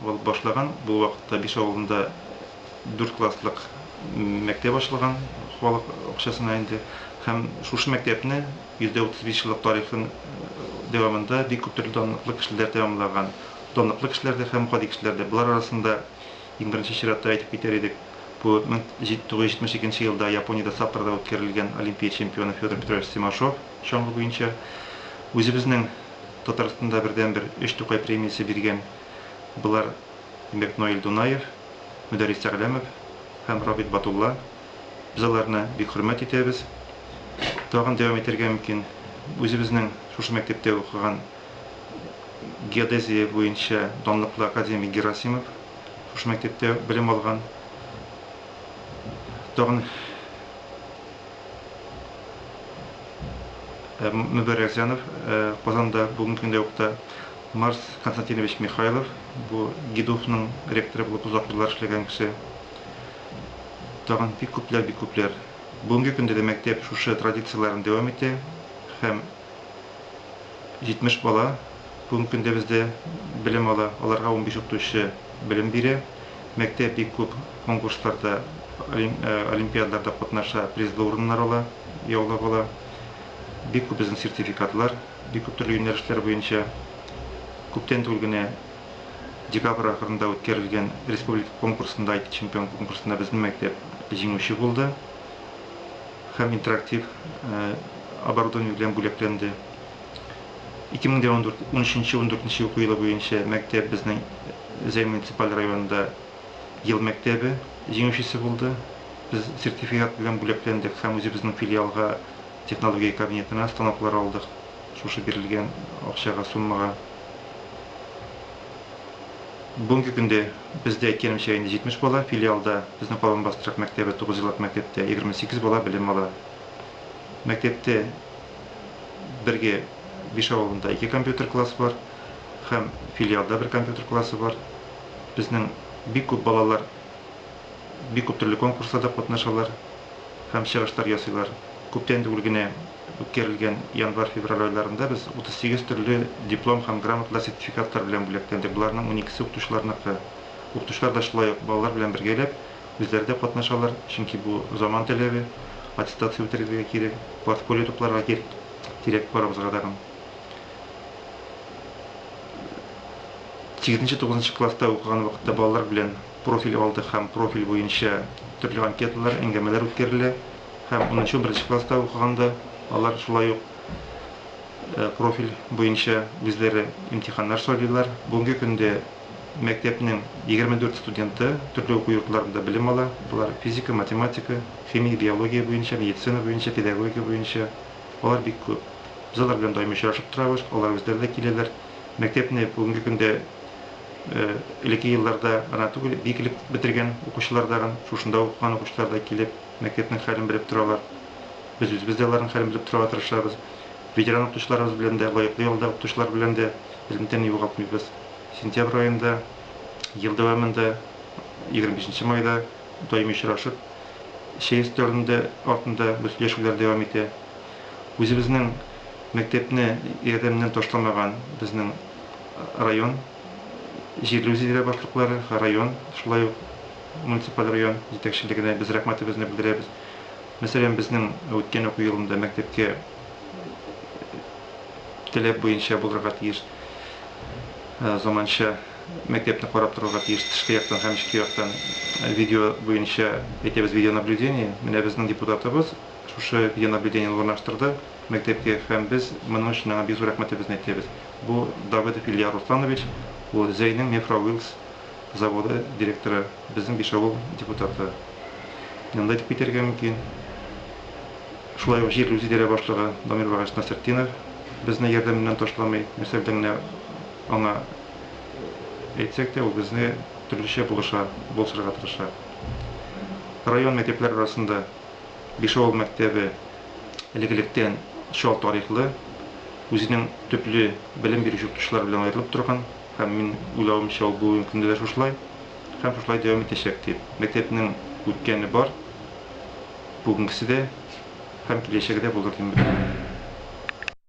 алып башлаган. Бу вакытта Биш авылында дүрт класслык мәктәп ачылган халык акчасына инде. Һәм шушы мәктәпне 135 еллык тарихын дәвамында бик күп төрле данлыклы кешеләр тәмамлаган. Данлыклы кешеләр дә һәм гади кешеләр дә. Болар арасында иң беренче чиратта әйтеп китәр идек, бу 1972 елда Япониядә Саппорода үткәрелгән Олимпия чемпионы Федор Петрович Симашов чаңгы буенча. Үзебезнең Татарстанда бердәнбер өч Тукай премиясе биргән болар, димәк, Наил Дунаев, Мөдәррис Әгъләмов һәм Рабит Батулла. Без аларны бик хөрмәт итәбез. Тагын дәвам итәргә мөмкин. Үзебезнең шушы мәктәптә укыган геодезия буенча данлыклы академик Герасимов шушы мәктәптә белем алган. Тагын Мөбәрәкзянов Казанда бүгенге көндә укыта. Марс Константинович Михайлов, бу ГИДУВның ректоры булып озак еллар эшләгән кеше. Тагын бик күпләр, бик күпләр. Бүгенге көндә дә мәктәп шушы традицияләрен дәвам итә һәм 70 бала бүгенге көндә бездә белем ала. Аларга 15 укытучы белем бирә. Мәктәп бик күп конкурсларда, олимпиадаларда катнаша, призлы урыннар ала, яулап ала. Бик күп безнең сертификатлар, бик күп төрле юнәлешләр буенча. Күптән түгел генә декабрь ахырында үткәрелгән республика конкурсында, IT чемпион конкурсында безнең мәктәп җиңүче булды һәм интерактив оборудование белән бүләкләнде. 2014, 13-14 уку елы буенча мәктәп безнең Зәй муниципаль районында ел мәктәбе җиңүчесе булды. Без сертификат белән бүләкләндек һәм үзебезнең филиалга технология кабинетына станоклар алдык шушы бирелгән акчага, суммага. Бүгенге көндә бездә, әйткәнемчә, инде 70 бала, филиалда безнең Кабанбастрак мәктәбе тугызъеллык мәктәптә 28 бала белем ала. Мәктәптә бергә Биш авылында ике компьютер класс бар һәм филиалда бер компьютер классы бар. Безнең бик күп балалар бик күп төрле конкурсларда катнашалар һәм чыгышлар ясыйлар. Күптән түгел генә үткәрелгән январь-февраль айларында без 38 төрле диплом һәм грамоталар, сертификатлар белән бүләкләндек. Боларның уникесе укытучыларныкы. Укытучылар да шулай ук балалар белән бергәләп үзләре дә катнашалар, чөнки бу заман таләбе, аттестация үтәргә кирәк, портфолио тупларга кирәк барыбызга тагын. Сигезенче-тугызынчы класста укыган вакытта балалар белән профиль алдык һәм профиль буенча төрле анкеталар, әңгәмәләр үткәрелә. Һәм унынчы-унберенче класста укыганда алар шулай ук профиль буенча үзләре имтиханнар сайлыйлар. Бүгенге көндә Мәктәпнең 24 студенты төрле уку йортларында белем ала. Болар физика, математика, химия, биология буенча, медицина буенча, педагогика буенча. Алар бик күп. Без алар белән даими очрашып торабыз, алар үзләре дә киләләр. Мәктәпне бүгенге көндә элекке елларда гына түгел, бик элек бетергән укучылар дагын, шушында укыган укучылар да килеп, мәктәпнең хәлен белеп торалар. Без үзебез дә аларның хәлен белеп торырга тырышабыз. Ветеран укытучыларыбыз белән дә, лаеклы ялдагы укытучылар белән дә элемтәне югалтмыйбыз. Сентябрь аенда, ел дәвамында, 25 нче майда даими очрашып, чәй өстәлендә артында бу сөйләшүләр дәвам итә. Үзебезнең мәктәпне ярдәменнән ташламаган безнең район җирле үзидарә башлыклары, район, шулай ук муниципаль район җитәкчелегенә без рәхмәтебезне белдерәбез. Мәсәлән, безнең үткән уку елында мәктәпкә таләп буенча булырга тиеш заманча мәктәпне карап торырга тиеш тышкы яктан һәм эчке яктан видео буенча әйтәбез видеонаблюдение. Менә безнең депутатыбыз шушы видеонаблюдениене урнаштырды мәктәпкә һәм без моның өчен аңа бик зур рәхмәтебезне әйтәбез. Бу Давыдов Илья Русланович, ул Зәйнең Мефро-Уилс заводы директоры, безнең Бишавыл депутаты. Менә монда әйтеп китәргә мөмкин. Шулай ук җирле үзидарә башлыгы Дамир Вәгазь Насертдинов безне ярдәменнән ташламый. Нәрсәдән генә аңа әйтсәк тә, ул безне төрлечә булыша, булышырга тырыша. Район мәктәпләре арасында Бишавыл мәктәбе элек-электән чал тарихлы, үзенең төпле белем бирүче укытучылар белән аерылып торган һәм мин уйлавымча, ул бүгенге көндә дә шушылай һәм шушылай дәвам итәчәк дип. Мәктәпнең үткәне бар, бүгенгесе дә һәм киләчәге дә булыр дип өметләнәм.